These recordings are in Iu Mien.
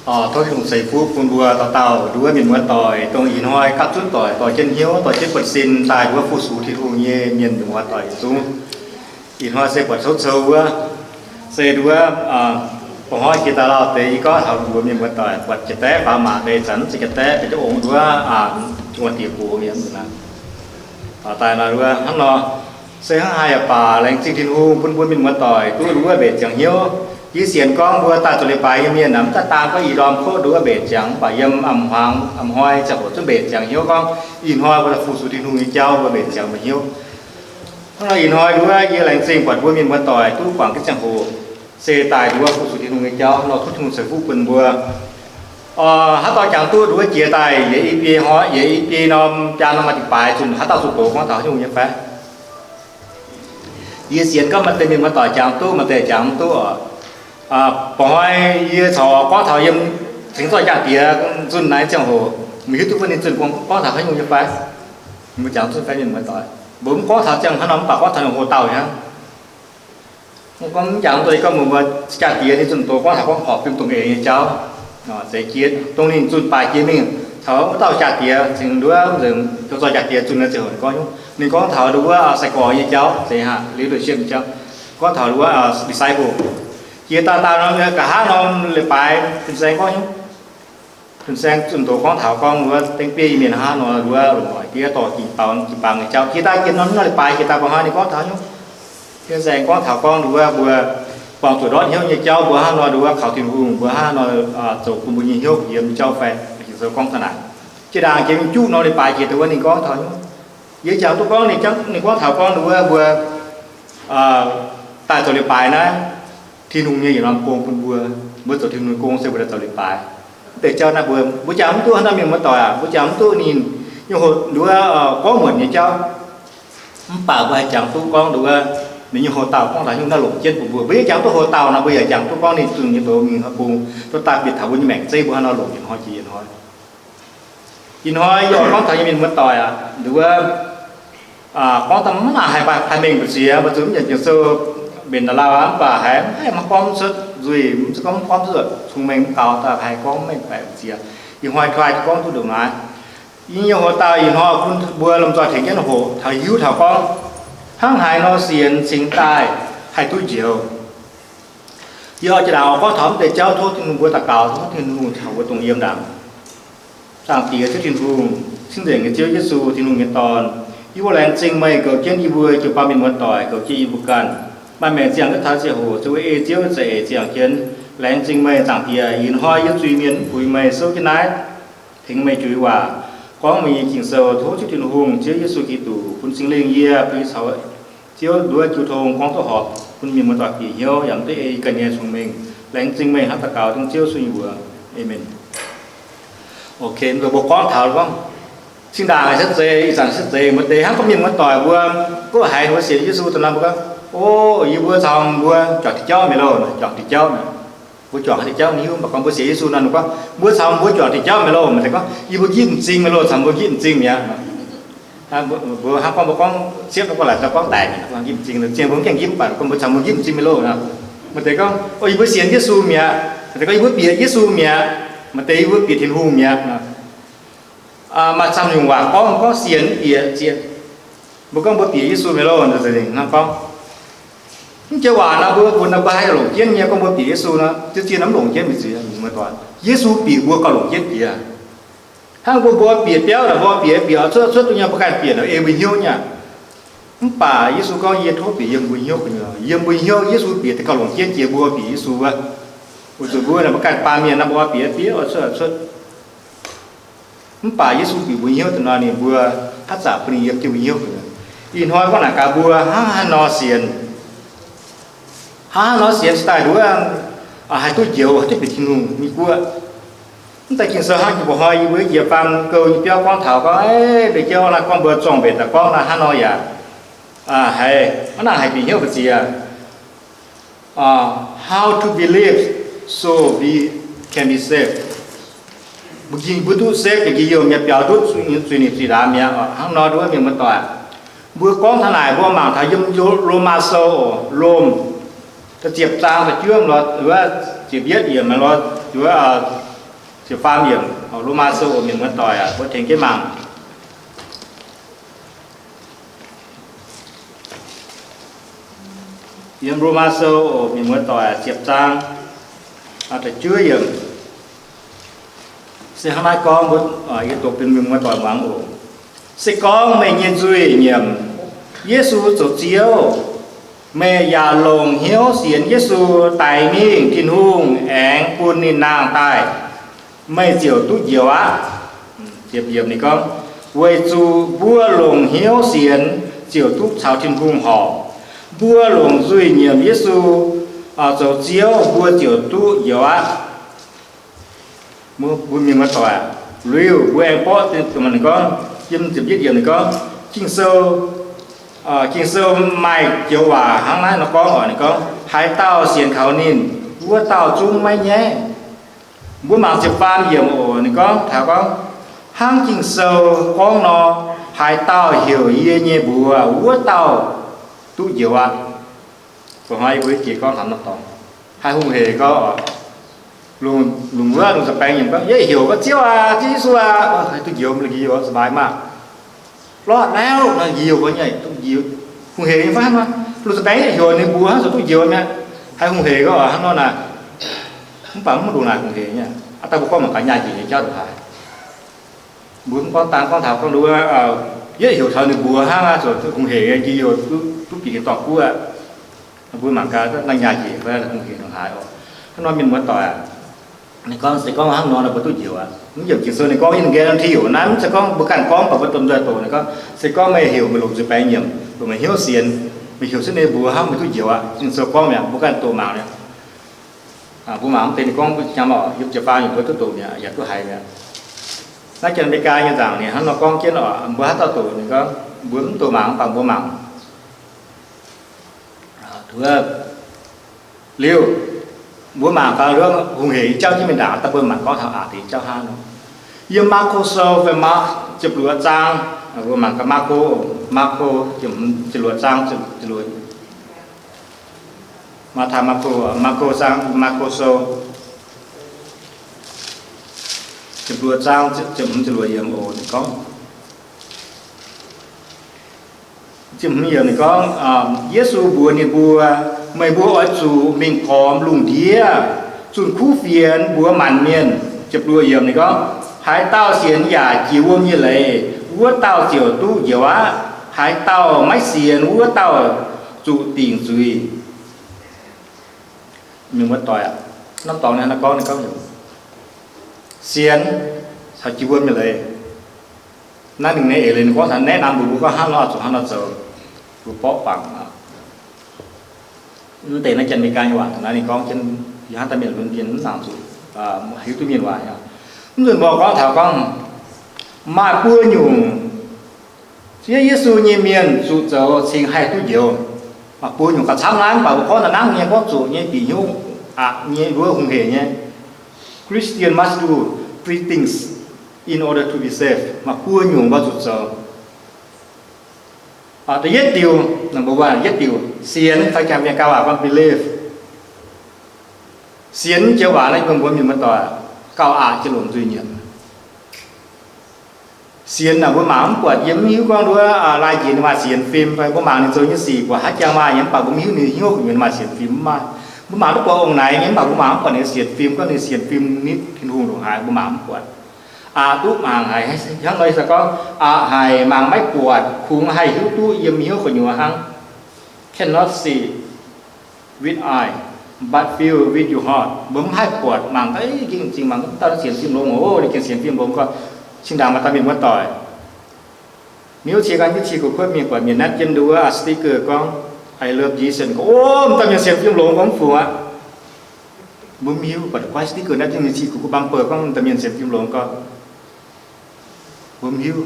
Tov Tin-Hungh ceix fuqv bun mbuo dauh dauh nduov mienh muoz-doic, dongh ih hnoi gapv zunv doic dorh jienv hnyouv, dorh jienv buonv-sin daaih nduov fu-sux Tin-Hungh nyei mienh muoz-doic yietc zungv. Ih hnoi se buatc cou-cou wuov, se nduov, mba'hnoi jiex daaih lauh deix, yie gorngv taux mbuo mienh muoz-doic buatc jiex daeqv faaux maac deix zanc, se jiex daeqv deix ong nduov, wuov diex gox yiem nzunc naaiv. Daaih nor nduov hnangv nor, se hnangv haaix yaac baac laengz zingh Tin-Hungh bun mbuo mienh muoz-doic duqv nduov mbuo mbenc ziangx hnyouv. Yie sienx gorngv mbuo daaih zoux leiz-baaix nyei mienh aeqv, mv daaih daan gorngv ih ndorm kov nduov mbenc ziangx, mv baac yiem a'hnoi ziangh hoc zungv mbenc ziangx hnyouv gorngv ih hnoi mbuo daaih fu-sux Tin-Hungh nyei jauv mbuo mbenc ziangx mbuo hnyouv. Hnangv nor ih hnoi nduov yie laengz zingh buatc mbuo mienh muoz-doic duqv guangc jienv ziangh hoc se daaih nduov fu-sux Tin-Hungh nyei jauv nor, tov Tin-Hungh ceix fuqv bun mbuo. Haaix dauh jangx duqv nduov jiex daaih yietc i biei hnoi, yietc i biei norm jaa norm maaih diuh baaix zunh haaix dauh zunh doz gorngv taux Tin-Hungh nyei fai? Yie sienx gorngv maaih deix mienh muoz-doic jangx duqv, maaih deix jangx mv duqv oc. Mba'hnoi yie corc gorngv taux yiem cingx zorqv jaa-diex zunh naaiv ziangh hoc, mv hiuv duqv wuov ninh zunh gorngv taux haaix nyungc nyei fai? Mbuo jangx zunh fai mienh muoz-doic? Mbuo mv gorngv taux ziangh hnangv nor, mv baac gorngv taux ninh hoc dauh hnangv. Gorngv mv jangx duqv, gorngv mbuo jaa-diex ninh zunh doz gorngv taux gorngv horpc fim dongh eix nyei jauv, zeiz jiex dongh ninh zunh baaix jiex mingh taux wuov dauh jaa-diex cingx nduov nzengc, zoux zorqv jaa-diex zunh naaiv ziangh hoc gorngv, ninh gorngv taux nduov wuov sai-gorx nyei jauv, zeiz haic, leadership nyei jauv, gorngv taux nduov wuov disciple. Jiex daaih daaih nor, nqa'haav norm leiz-baaix fin-saeng gorngv nyungc, fin-saeng zunh doz gorngv taux gorngv nduov dengv bieiv mienh hnangv nor nduov longc oix diev dorh jiex baaux jiex baaux nyei jauv. Jiex daaih jiex norm norm leiz-baaix jiex daaih mba'hnoi ninh gorngv taux nyungc, fin-saeng gorngv taux gorngv nduov wuov mbuo buangh zuqc ndortv hnyouv nyei jauv, mbuo hnangv nor nduov wuov kaux Tin-Hungh, mbuo hnangv nor zoux bun mbuo nyei hnyouv yiem jauv fai. Ging-Sou gorngv taux naaic. Jiex ndaangc jiex mingh juqv norm leiz-baaix jiex daaih wuov ninh gorngv taux nyungc. Yie jangx duqv gorngv ninh, ninh gorngv taux gorngv nduov wuov mbuo daaih zoux leiz-baaix naaiv, Tin-Hungh nyei yietc norm gong bun mbuo. Mbuo zoux Tin-Hungh nyei gong se mbuo daaih zoux leiz-baaix. Mv deix jauv naaiv mbuo, mbuo jangx mv duqv hnangv naaiv mienh muoz-doic aac, mbuo jangx mv duqv ninh nyei hoc nduov gorngv muonc nyei jauv. Mv baac mbuo haih jangx duqv gorngv nduov ninh nyei hoc dauh gorngv taux nyungc naaiv longc jienv bun mbuo. Mbuo yaac jangx duqv hoc dauh nor, mbuo yaac jangx duqv gorngv ninh zunh nyei doz mingh hnoi bung, duqv daaih bieqc taux mbuo nyei maengc zeiv mbuo hnangv nor longc yietc hnoi jiex yietc hnoi. Ih hnoi yie oix gorngv taux nyei mienh muoz-doic aac, nduov gorngv daaih mv nangc haiz pai mengh mbu'ziex, mbuo zuqc mv nyanc Ging-Sou mbenc da'lauh aqv, mv baac haiz mv haih maiv gorngv cuotv nzuih, mv gorngv mv gorngv cuotv cong-mengh mv gaux daaih haiz gorngv mengh baeqc mbu'ziex. Ih hnoi try gorngv duqv ndongc naaiv. Yie nyei hoc dauh ih hnoi bun mbuo lomh nzoih tengx jienv hoqc taux hiuv taux gorngv hnangv haaix nor sienx cingx daaih haih duqv njoux. Yie oix jiex ndaangc oix gorngv taux mv deix jauv, tov Tin-Hungh mbuo daux gaux, tov Tin-Hungh caux mbuo dongh yiem ndaangc. Zaangc Diex Ziouv Tin-Hungh, cing-nzengc nyei Ziouv Yesu, Tin-Hungh nyei Dorn, yie mbuo laengz zingh meih goux jienv yie mbuo jiu-baang mienh muoz-doic, goux jienv yie mbuo ganh. Maaih maengc ziangh wuov taux ziangh hoc zuqc ei Ziouv za'eix ziangh jienv. Laengz zingh meih, Zaangc Diex, ih hnoi yie zuiz-mienh mv puix meih souv jienv naaiv, tengx meih juix waac, gorngv meih nyei Ging-Sou. Tov Ziouv Tin-Hungh, Ziouv Yesu Giduc, bun Singx Lingh yie bun caux Ziouv nduov jiu tong gorngv duqv horpc, bun mienh muoz-doic bieqc hnyouv yaac mv duqv ei ganh nyei cong-mengh. Laengz zingh meih hnangv daux gaux dengv Ziouv Yesu nyei mbuox. Aamen. Ok, mbuo gorngv taux gorngv, zinh ndaangc setv zei, ih zanc setv zei mbuo deix hnangv gorngv mienh muoz-doic mbuo, gorngv haiz mbuo sienx Yesu daaih nor mbuo gorngv, o, yie mbuo caux mbuo juangc diuh jauv mi'aqv loh, juangc diuc jauv. Mbuo juangc haaix diuh jauv mv hiuv, mv baac gorngv mbuo sienx Yesu nor, ninh gorngv mbuo caux mbuo juangc diuh jauv mi'aqv loh, maaih deix gorngv yie mbuo nqipv m'zing mi'aqv loh, caux mbuo nqipv m'zing mi'aqv. Mbuo hnangv gorngv mbuo gorngv siepv nor, gorngv laaic daaih gorngv daic mi'aqv, nqipv m'zing, zienh mbuo mv gaengh nqipv, mv baac gorngv mbuo caux mbuo nqipv m'zing mi'aqv loh. Maaih deix gorngv, o, yie mbuo sienx Yesu mi'aqv. Maaih deix gorngv yie mbuo bieqc Yesu mi'aqv. Maaih deix yie mbuo bieqc Tin-Hungh mi'aqv. Maaih camv nyungc waac gorngv, gorngv sienx bieqc ziex. Mbuo gorngv mbuo bieqc Yesu mi'aqv loh, hnangv gorngv. Mv joux waac nor mbuo, mbuo nor mbuo haih longc jienv nyei gorngv mbuo bieqc Yesu nor, zien-zien nor mv longc jienv mingh ziex, mienh muoz-doic. Yesu bieqc mbuo gauh longc jienv jiex. Hnangv mbuo, mbuo bieqc biauv naaic, mbuo bieqc, bieqc oix cuotv, cuotv duqv nyei mbuo ganh bieqc naaic ei mbuo hnyouv nyei. Mv baac Yesu gorngv, yie tov bieqc yiem mbuo hnyouv gu'nyuoz. Yiem mbuo hnyouv Yesu bieqc daaih gauh longc jienv jiex mbuo bieqc Yesu wuov. Weic zuqc mbuo naaic mbuo ganh baamh mienh nor mbuo bieqc, bieqc oix cuotv, oix cuotv. Mv baac Yesu bieqc mbuo hnyouv daaih nor ninh mbuo haaix zanc bun ninh yiem jienv mbuo hnyouv gu'nyuoz. Ih hnoi gorngv naaic gaax mbuo hnangv haaix nor sienx, hnangv haaix nor sienx cingx daaih nduov haih duqv njoux, haih duqv bieqc Tin-Hungh nyei guoqv. Mv daaih Ging-Sou hnangv jiex mba'hnoi yie mbuo jiex faang gouv nyei biauv gorngv taux gorngv, ei, mbuo jauv naaiv gorngv mbuo zorng-mbenc daaih gorngv naaiv hnangv nor yaac haiz, hnangv naaiv haiz bieqc hnyouv mbu'ziex. How to believe so we can be saved. Mbuo ging mbuo duqv save, ging yie yiem nyei biaux ndutv zuiz-nipc zuiz-ndaam mi'aqv. Hnangv nor nduov mienh muoz-doic, mbuo gorngv taux naaic mbuo mangc taux yiem Lomaa Sou, Lomh, da'ziepc zaang da'juov lorz, ziepc yietv yiemc lorz, wuov, ziepc faam yiemc, Lomaa Sou oc, mienh muoz-doic aac, mbuo tengx jienv mangc. Yiem Lomaa Sou oc, mienh muoz-doic aac, ziepc zaang, da'juov yiemc. Se hnangv naaiv gorngv, yie doqc bun mienh muoz-doic muangx oc. Se gorngv meih nyei nzuih nyiemc Yesu zoux Ziouv, meih yaac longc hnyouv sienx Yesu daic mingh Tin-Hungh aengx bun ninh nangh daaih, meih ziouc duqv njoux aqv. Ziepc yiemc ninh gorngv, weic zuqc mbuo longc hnyouv sienx ziouc duqv caux Tin-Hungh horpc. Mbuo longc nzuih nyiemc Yesu zoux Ziouv, mbuo ziouc duqv njoux aqv. Mbuo mienh muoz-doic, liuz mbuo aengx borqv ninh gorngv, yiem ziepc yietv yiemc ninh gorngv, Ging-Sou, Ging-Sou maaih joux waac hnangv naaiv nor gorngv oc. Ninh gorngv, haaix dauh sienx kaux ninh, wuov dauh zungv maiv nyaiv. Mbuo mangc ziepc faam yiemc oc. Ninh gorngv, taux gorngv, hnangv Ging-Sou gorngv nor, haaix dauh heuc yie nyei mbuox, wuov dauh duqv njoux aqv. Mbuo hnoi yie mbuo jiex gorngv hnamv nor dorngx, haih hungh hec gorngv, lungh wuov lungh ziepc baengx yiemc gorngv, yie heuc gorngv, Ziouv aac, Ziouv Yesu aac, haih duqv njoux, lungh njoux สบายมาก. Lorqc lauh, nor njoux gorngv nyei, duqv njoux, hungh hec nyei fai hnangv nor. Lungh ziepc baengx heuc ninh mbuox hnangv zuqc duqv njoux mi'aqv. Haih hungh hec gorngv hnangv nor naaic. Mv baac mv dungx naaic hungh hec nyei. Aa, daaih mbuo gorngv mangc gaax nyaah njiec nyei jauv ndongc haaix. Mbuo mv gorngv dangh gorngv taux gorngv nduov, yie heuc taux ninh mbuox hnangv aqv, zuqc hungh hec nyei, njoux duqv bieqc nyei dorngx guoqv aqv. Mbuo mangc gaax naaiv nyaah njiec fai hungh hec ndongc haaix oc. Hnangv nor mienh muoz-doic aac, ninh gorngv se gorngv hnangv nor nor mbuo duqv njoux aqv. Mv yiemc Ging-Sou ninh gorngv yiem guarantee oc. Naaiv mv zeiz gorngv mbuo ganh gorngv, mv baac mbuo domh nzoih doqc ninh gorngv, se gorngv meih heuc, meih longc nzuih baengx nyiemc, longc meih hnyouv sienx, meih heuc cuotv ninh mbuox hnangv, meih duqv njoux aqv. Ging-Sou gorngv mi'aqv, mbuo ganh doqc mangc mi'aqv. Mbuo mangc mv deix ninh gorngv, mbuo jangx oc, yiem ziepc faam yiemc mbuo duqv doqc mi'aqv, yaac duqv haiz mi'aqv. Naaiv Janx-America nyei nzaangc ninh hnangv nor gorngv jienv oc, mbuo haaix dauh doqc ninh gorngv, mbuo mv doqc mangc, mv baac mbuo mangc. Liuz, mbuo mangc gaax hungh hec nyei jauv jienv mingh ndaangc, daaih mbuo mangc gorngv taux aqc deix jauv hnangv nor. Yiem Maako Sou fai Maako ziepc luoqc zaang, mbuo mangc gaax Maako, Maako ziepc luoqc zaang, ziepc luoqc, Matv^taai, Maako, Maako zaang, Maako Sou ziepc luoqc zaang, ziepc hmz, ziepc luoqc yiemc oc, ninh gorngv, ziepc hmz yiemc ninh gorngv, Yesu mbuox ninh mbuo, meih mbuo oix zuqc mingh gormx lungh ndiev, zunh kuv fienx mbuox maanc mienh. Ziepc luoqc yiemc ninh gorngv, haaix dauh sienx yaac jiex wuom nyei leiz, wuov dauh ziouc duqv njoux aqv. Haaix dauh maiv sienx, wuov dauh zuqc dingc zuiz. Mienh muoz-doic aac, naaiv dorngx ninh gorngv, ninh gorngv, sienx caux jiex wuom nyei leiz. Naaiv ninh nyei eix leiz ninh gorngv taux naeqv naamh mbuox mbuo gorngv hnangv nor zuqc hnangv nor zoux, mbuo borqv bangc. Mv deix naaiv Janx-Meigaa nyei waac naaiv ninh gorngv jienv, yie hnangv daaih mienh lunx bienh mv nangc zuqc hiuv duqv mienh waac. Mv nzunc mbuo gorngv taux gorngv maaih buo nyungc ziev Yesu nyei mienh zuqc zoux cingx haih duqv njoux. Maaih buo nyungc gauh camv naaiv, mv baac mbuo gorngv naaiv nangv nyei gorngv zuqc nyei bieqc hnyouv aqc nyei, nduov hungh hec nyei. Christian must do three things in order to be saved. Maaih buo nyungc mbuo zuqc zoux. Da'yietv diuc, number one, yietv diuc, sienx, fai jangx mienh gauh waac gorngv believe. Sienx joux waac naaiv mbuo mbuox mienh muoz-doic, gauh aqc jiex longc nzuih nyiemc. Sienx naaic mbuo mangc mv buatc, yie mv hiuv gorngv nduov lai-njiec ninh maaih sienx fim fai mbuo mangc ninh zoux nyei sic buatc haaix jangx maaih nyei, mv baac mbuo mv hiuv ninh hnyouv gu'nyuoz maaih sienx fim mv maaih. Mbuo mangc duqv buatc ong naaic nyei, mv baac mbuo mangc mv buatc ninh sienx fim, gorngv ninh sienx fim nitv Tin-Hungh ndongc haaix, mbuo mangc mv buatc. Aqc duqv mangc haic, hnangv nor se gorngv aqc haic mangc maiv buatc, kungx haih hiuv duqv yiem hnyouv gu'nyuoz hnangv. Cannot see with eye, but feel with your heart. Mbuo mv haih buatc, mangc gaax, gengh zingh mangc dauh sienx fim longx oc, ninh gengh sienx fim longx gorngv. Cingx ndaangc maaih dauh mienh muoz-doic, niuv cie gan jienv cie gu'kuotv mingh buatc mienh natv jienv nduov sticker gorngv, I love Jesus. Gorngv, o, m'daaih mienh sienx fim longx gorngv mv fungc aqv. Mbuo mv hiuv, buatc guaiv sticker natv jienv mingh cie gu'kuotv bumper gorngv m'daaih mienh sienx fim longx gorngv. Mbuo mv hiuv.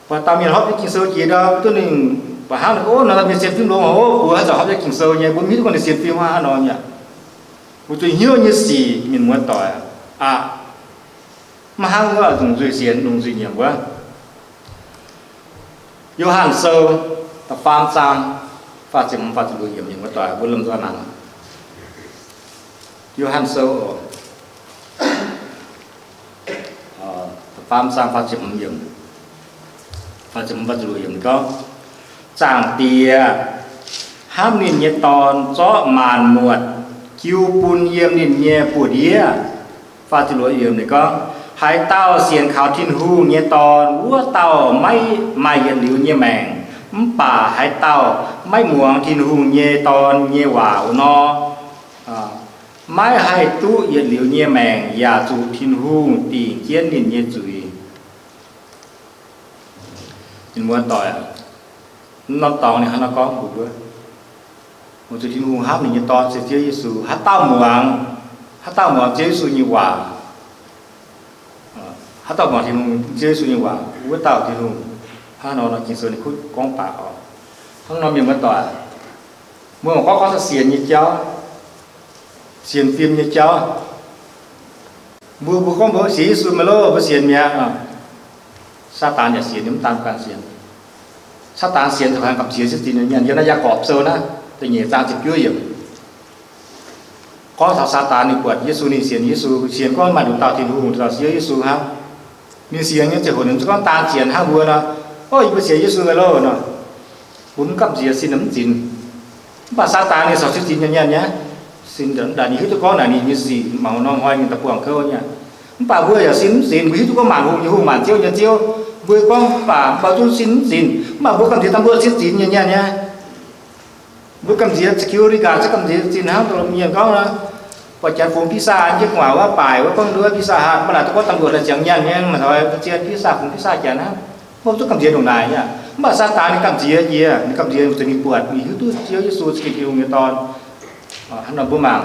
Buatc dauh mienh hopv jienv Ging-Sou jiex ndau, duqv ninh buatc hnangv, o, naaiv dauh mienh sienx fim longx oc, mbuo haaix zanc hopv jienv Ging-Sou nyei, mbuo mv hiuv duqv gorngv ninh sienx fim hnangv haaix nor mi'aqv. Mbuo zuqc hiuv nyei sic mienh muoz-doic aqv. Maiv hnangv wuov longc nzuih sienx, longc nzuih nyiemc wuov. Yo^han Sou da'faam zaang faah ziepc hmz faah ziepc luoqc yiemc, mienh muoz-doic mbuo lomh nzoih mangc. Yo^han Sou oc. Baamh Zang gorngv, Zaangc Diex hnamv ninh nyei Dorn zorqv maanc muotc jiu bun yiem ninh nyei buoz-ndiev. Gorngv, haaix dauh sienx kaux Tin-Hungh nyei Dorn, wuov dauh maiv maaih yietc liuz nyei maengc, mv baac haaix dauh maiv muangx Tin-Hungh nyei Dorn nyei waac wuov nor, maiv haih duqv yietc liuz nyei maengc, yaac zuqc Tin-Hungh dingc jienv ninh nyei zuiz. Mienh muoz-doic, norm dorngx ninh hnangv naaiv gorngv mbuox mbuo, weic zuqc Tin-Hungh hnamv ninh nyei Dorn se Ziouv Yesu. Haaix dauh muangx, haaix dauh muangx Ziouv Yesu nyei waac, haaix dauh muangx Tin-Hungh, Ziouv Yesu nyei waac, wuov dauh Tin-Hungh, hnangv nor nor Ging-Sou ninh kutv gorngv baac oc. Hnangv nor mienh muoz-doic, mbuo gorngv gorngv taux sienx nyei jauv, sienx fim nyei jauv, mbuo, mbuo gorngv mbuo sienx Yesu mi'aqv loh, mbuo sienx mi'aqv. Saadaan yaac sienx, ninh mv daan ganh sienx. Saadaan sienx ziouc haih gamh nziex sienx zinh nyei mienh. Yiem naaiv Yaagorpc Sou naaiv da'nyeic zaang ziepc juov yiemc gorngv taux Saadaan ninh buatc Yesu, ninh sienx Yesu, sienx gorngv maaih nduqc dauh Tin-Hungh, nduqc dauh Ziouv Yesu hnangv. Ninh sienx nyei ziangh hoc ninh mv zeiz gorngv daan sienx hnangv mbuo nor, o, yie mbuo sienx Yesu mi'aqv loh nor, mbuo mv gamh nziex, sin mv zinx. Mv baac Saadaan ninh corc sienx zinh nyei mienh nyei. Sin daaih ninh hiuv duqv gorngv naaic ninh nyei sic mangc norm hnoi ninh daaih buangh kouv nyei. Mv baac mbuo yaac sin mv zinx. Mbuo hiuv duqv gorngv maanc hungh nyei Hungh, maanc ziouv nyei Ziouv, mbuo gorngv, mv baac mbuo zungv sin mv zinx. Mv baac mbuo gamh nziex daaih mbuo sienx zinh nyei mienh nyei. Mbuo gamh nziex security guard zungv gamh nziex zinh hnangv. Mienh gorngv nor, buatc janx fungx pizza jienv gu'nguaaic wuov, baaic wuov, gorngv nduov pizza hut, mv baac naaic duqv gorngv ตำรวจ naaic ziangx nyanc nyei, maaih taux zien pizza, fungx pizza janx hnangv. Mbuo zungv gamh nziex ndongc naaic aqv. Mv baac Saadaan ninh gamh nziex jiex, ninh gamh nziex zuqc ninh buatc, ninh hiuv duqv Ziouv Yesu se Tin-Hungh nyei Dorn. Hnangv nor mbuo mangc,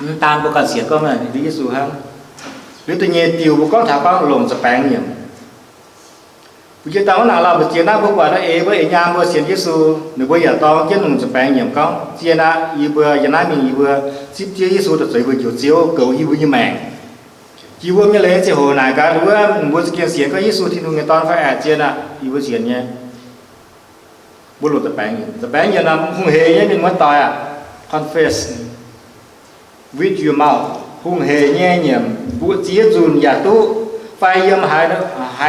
mv daan mbuo ganh sienx gorngv maaih Yesu hnangv. Liuz da'nyeic diuc mbuo gorngv taux gorngv longc nza'baengx nyiemc. Mbuo jiex daaih wuov nangc lauh mbu'ziex naaiv mbuo buatc naaiv eix, mbuo eix nyaam mbuo sienx Yesu, ninh mbuo yaac dorng jienv longc nza'baengx nyiemc gorngv, zien aqv, yie mbuo yiem naaiv mingh yie mbuo zipv Ziouv Yesu daaih zoux yie mbuo Njoux Ziouv, goux yie mbuo nyei maengc. Jiex wuom nyei leiz ziangh hoc naaic gaax wuov, mbuo za'gengh sienx gorngv Yesu Tin-Hungh nyei Dorn fai aqc, zien aqv, yie mbuo sienx nyei. Mbuo longc nza'baengx nyiemc. Nza'baengx nyiemc nor hungh hec nyei, mienh muoz-doic aac. Confess with your mouth. Hungh hec nyei nyiemc, mbuox ziex nzunc yaac duqv, fai yiem haaix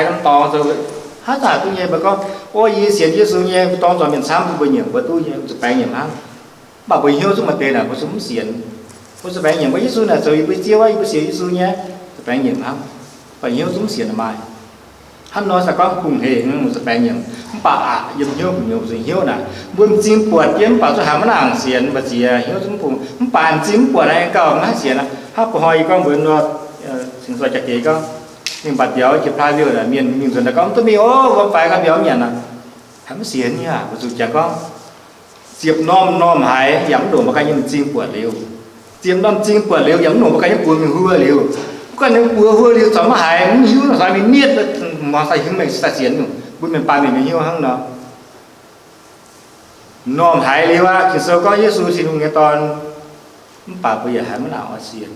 norm dorngx zoux, haaix zanc duqv nyei. Mbuo gorngv, o, yie sienx Yesu nyei, mbuo dorng zuangx mienh camv, mbuo nyiemc mbuo duqv nyei, nza'baengx nyiemc hnangv. Mv baac mbuo hnyouv zungv maaih deix naaic mbuo zungv mv sienx. Mbuo nza'baengx nyiemc gorngv Yesu naaic zoux yie mbuo Ziouv aqv, yie mbuo sienx Yesu nyei, nza'baengx nyiemc hnangv. Mv baac hnyouv zungv mv sienx maaih. Hnangv nor se gorngv hungh hec nyei longc nza'baengx nyiemc, mv baac aqc yiem hnyouv, mbuo hnyouv naaic mbuo m'zing buatc jienv, mv baac zungv haiz maiv nangc sienx, mv baac ziex hnyouv zungv mv bungx. Mv baac m'zing mv buatc naaiv gauh maiv sienx aqv. Hnangv gu'nguaaic yie gorngv mbuox nor, cingx zoih jaa-geix gorngv, mingh mbatc mbiauz jiex plai liouh naaic, mienh mingh nzuonx daaih gorngv, mv duqv mingh oc, wuom faix ganh mbiauz mienh aqv. Haiz mv sienx nyei aqv, weic zuqc jangx gorngv ziepc norm m'normh haiz yaac mv ndongc mbuo ganh nyei m'zing buatc liuz. Ziepc norm m'zing buatc liuz yaac mv ndongc mbuo ganh nyei buoz mingh huo liuz. Mbuo ganh nyei buoz huo liuz corc maiv haiz, mv hiuv nor, mingh nietv, mv hiuv nor, mbuo mienh baamh mienh nyei hnyouv hnangv nor. M'normh haiz liuz aqv, Ging-Sou gorngv Yesu Tin-Hungh nyei Dorn, mv baac mbuo yaac haiz maiv nangc oix sienx.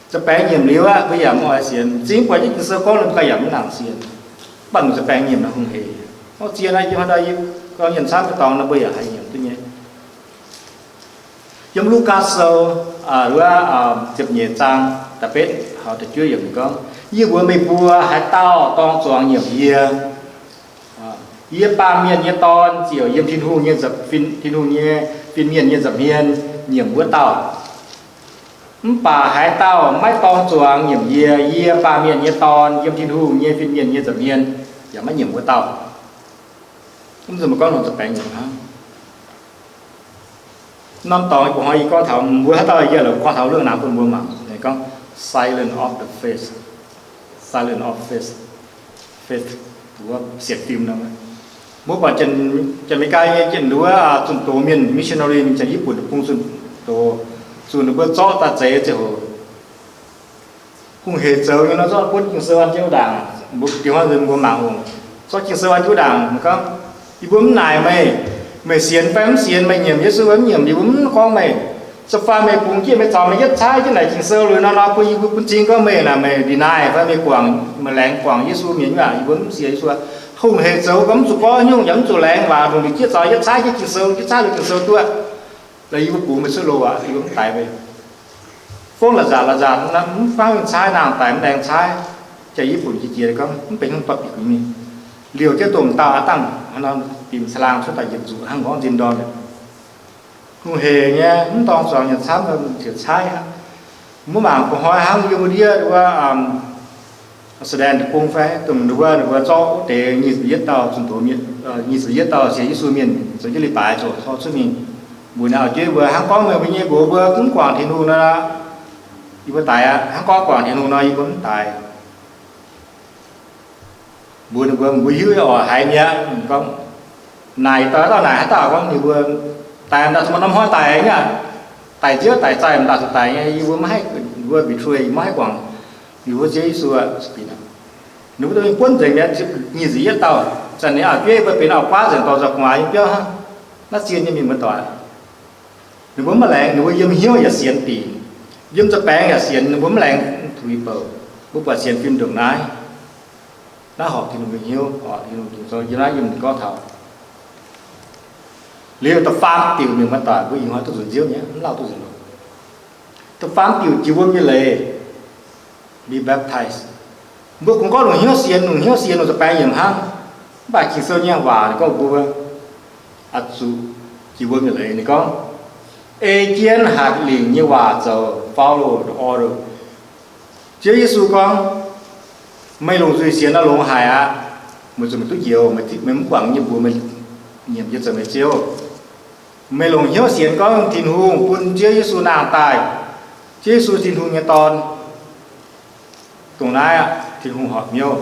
Nza'baengx nyiemc liuz aqv, mbuo yaac mv oix sienx. M'zing buatc jienv Ging-Sou gorngv liuz, mbuo ganh yaac mv nangc sienx. Mv baac longc nza'baengx nyiemc naaic hungh hec. Gorngv zien aqv, yiem haaix dauh gorngv yiem camv nyei dorngx nor, mbuo yaac haih nyiemc duqv nyei. Yiem Lugaa Sou wuov ziepc nyeic zaang da'betv taux da'juov yiemc gorngv, yie mbuox meih mbuo, haaix dauh dorng zuangx nyiemc yie, yie, Baamh Mienh nyei Dorn, ziouc yiem Tin-Hungh nyei, Tin-Hungh nyei fin-mienh nyei nza'hmien nyiemc wuov dauh. Mv baac haaix dauh maiv dorng zuangx nyiemc yie, yie, Baamh Mienh nyei Dorn, yiem Tin-Hungh nyei fin-mienh nyei nza'hmien yaac maiv nyiemc wuov dauh. Mv zuqc meih gorngv longc nza'baengx nyiemc hnangv. Norm dorngx ih hnoi yie gorngv taux mbuo haaix dauh, yie lorqc gorngv taux lungh naaiv bun mbuo mangc, gorngv silence of the faith, silence of faith, faith, wuov sienx fim nor. Mbuo buatc Janx-Meigaa nyei, janx wuov zunh doz mienh, missionary mingh janx-Yiv-Bun bung zunh doz, zunh ninh mbuo zorqv daaih zeix ziangh hoc, hungh hec zoux nyei nor, zorqv buonv Ging-Sou an jienv wuov ndaangc. Mbuo diex hnoi nzunc mbuo mangc oc. Zorqv Ging-Sou an jienv wuov ndaangc gorngv, yie mbuo mv naaic meih, meih sienx fai mv sienx, meih nyiemc Yesu fai mv nyiemc, yie mbuo mv gorngv meih. So far meih bungx jienv meih zaux meih yietv caaiv jienv naaic Ging-Sou liuz nor, nor bun yie mbuo bun cing gorngv meih naaic meih deny fai meih guangc, meih laengz guangc Yesu mienh nyei waac, yie mbuo mv sienx Yesu. Hungh hec zoux gorngv mv zuqc gorngv nyungc yaac mv zuqc laengz waac, ndongc ninh jienv zaux yietv caaiv jienv Ging-Sou, yietv caaiv liuz Ging-Sou duqv, laaix yie mbuo bungx meih cuotv loz aqv, yie mbuo mv daix meih. Fongv la'nzaatc la'nzaatc, mv fangv mingh caaiv, nangh daic mv laengz caaiv. jaa-yipv funx jiex jiex gorngv, mv benx haaix nyungc dorh bieqc guix mingh. Liouh jienv dongh dauh Aa^ndamv hnangv nor, bimc caangh laangh cuotv daaih yietc nzuqc hnangv nqorngv nzin ndorm mi'aqv. Hungh heic nyei, mv dorng zuangx nyanc camv, ziouc caaiv aqv. Mbuo mangc gu'hnoi hnangv yiem wuov ndiev wuov, Sudan deic-bung fai dongh ninh mbuo, ninh mbuo zorqv wuov deix nyic ziepc yietv dauh zunh doz mienh, nyic ziepc yietv dauh sienx Yesu mienh zoux jienv leiz-baaix ziouc tor cuotv mingh mbuox ninh auv-jueiv mbuo, hnangv gorngv meih mbuo nyei mbuox mbuo mv guangc Tin-Hungh nor, yie mbuo daix aqv. Hnangv gorngv guangc Tin-Hungh nor, yie mbuo mv daix. Mbuox ninh mbuo, mbuo hiuv oc, haiz mi'aqv. Gorngv naaic dauh, dauh naaic haaix dauh gorngv ninh mbuo daix, daaih zuqc maaih norm hnoi daic nyei aqv. Daic nziouv daic zaih, daaih zuqc daic nyei, yie mbuo maiv haih, mbuo betray, maiv haih guangc ninh mbuo Ziouv Yesu aqv. Ninh mbuo dongh mingh buonv nzengc mi'aqv, nyic ziepc yietv dauh. Zanc ninh auv-jueiv mbuo benx auv-guaav nzengc, dorh nzoih gu'nguaaz yiem biauv hnangv. Naaiv zien nyei mienh muoz-doic, ninh mbuo maiv laengz, ninh mbuo yiem hnyouv yaac sienx dingc, yiem nza'baengx yaac sienx, ninh mbuo maiv laengz tuix bouc. Mbuo buatc sienx fim ndongc naaiv, naaiv horpc Tin-Hungh nyei hnyouv, horpc Tin-Hungh Ging-Sou yiem naaiv yiem ninh gorngv taux. Liuz da'faam diuc mienh muoz-doic, mbuo ih hnoi duqv nzuonx nziouv nyei, mv lauh duqv nzuonx loh. Da'faam diuc jiex wuom nyei leiz, be baptized. Mbuo kungx gorngv longc hnyouv sienx, longc hnyouv sienx, longc nza'baengx yiemc hnangv. Mv baac Ging-Sou nyei waac ninh gorngv mbuo oix zuqc jiex wuom nyei leiz. Ninh gorngv, ei jienv hatc lingc nyei waac zoux, follow the order. Ziouv Yesu gorngv, meih longc nzuih sienx nor longx haic aqv. Meih zuqc meih duqv njoux, meih mv guangc nyei mbuox meih nyiemc jiex zoux meih Ziouv. Meih longc hnyouv sienx gorngv Tin-Hungh bun Ziouv Yesu nangh daaih, Ziouv Yesu Tin-Hungh nyei Dorn. Dongh naaiv aqv, Tin-Hungh horpc hnyouv.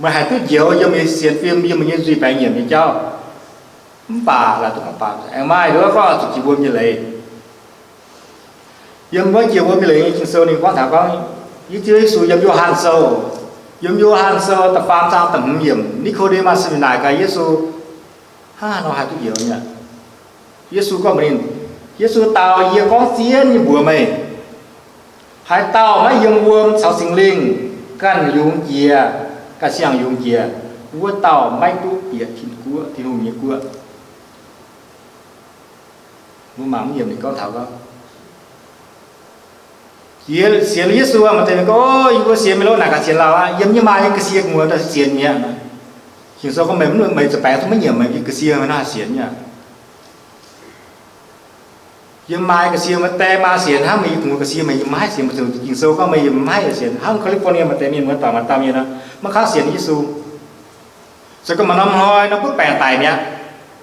Meih haih duqv njoux yiem meih sienx fim, yiem meih nyei nzuih baengc nyiemc nyei jauv. Mv baac laaix duqv gorngv baac aengx maaih nduov gorngv zuqc jiex wuom nyei leiz. Yiem wuov jiex wuom nyei leiz nyei Ging-Sou ninh gorngv taux gorngv, Ziouv Yesu yiem Yo^han Sou, yiem Yo^han Sou da'faam zaang da'hmz yiemc, Ni^ko^nde^maa se naaic gaax Yesu, hnangv haaix nor haih duqv njoux mi'aqv? Yesu gorngv mbuox ninh, Yesu dau, yie gorngv zien nyei mbuox meih, haaix dauh maiv yiem wuom caux Singx Lingh ganh yungz jiex, ganh siang yungz jiex, wuov dauh maiv duqv bieqc Tin-Guoqv, Tin-Hungh nyei guoqv. Mbuo mangc mv yiemc ninh gorngv taux gorngv, sienx Yesu maaih deix mienh gorngv, o, yie mbuo sienx mingh lov naaic gaax sienx lauh aqv. Yiem yie maa nyei ga'sie gu'nguaaz daaih sienx mi'aqv. Ging-Sou gorngv meih mv, meih za'baengx duqv maiv nyiemc meih nyei ga'sie, meih nor haih sienx mi'aqv. Yiem maa nyei ga'sie, meih die maa sienx hnangv, meih nyei gu'nguaaz ga'sie meih maiv haih sienx. Maiv zeiz Ging-Sou gorngv meih maiv haih sienx hnangv. California maaih deix mienh muoz-doic maaih dauh mienh nor, maiv kangv sienx Yesu. Se gorngv maaih norm hnoi nor butv baengc daic mi'aqv.